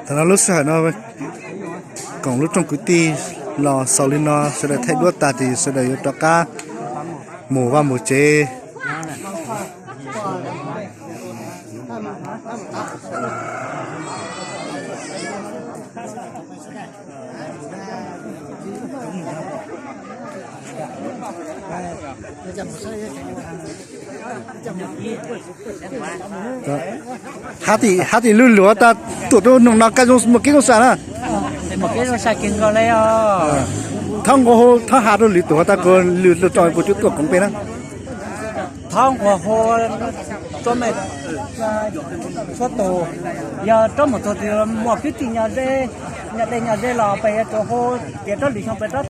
Thaum no lub sij hawm no koom lub rooj kwv tij los xaus li no, sawv daws thaij duab tag ces sawv daws yuav rov qab mus vaj mus tsev. Hab tim lwg luag tas tuam rau noo no koj zoo mus kev zoo sam na. Thaub nqua hu, thaub has rau lwm tus has tas kuv lwm tus tso kuv coj tuaj koom peb na. Thaub nqua hu, tsob me, txhua tus, yog rab mus txog twg muaj kwv tij nyob ze, nyob dej nyob ze los peb yuav tsum hu tias rab lwm xyoo peb rab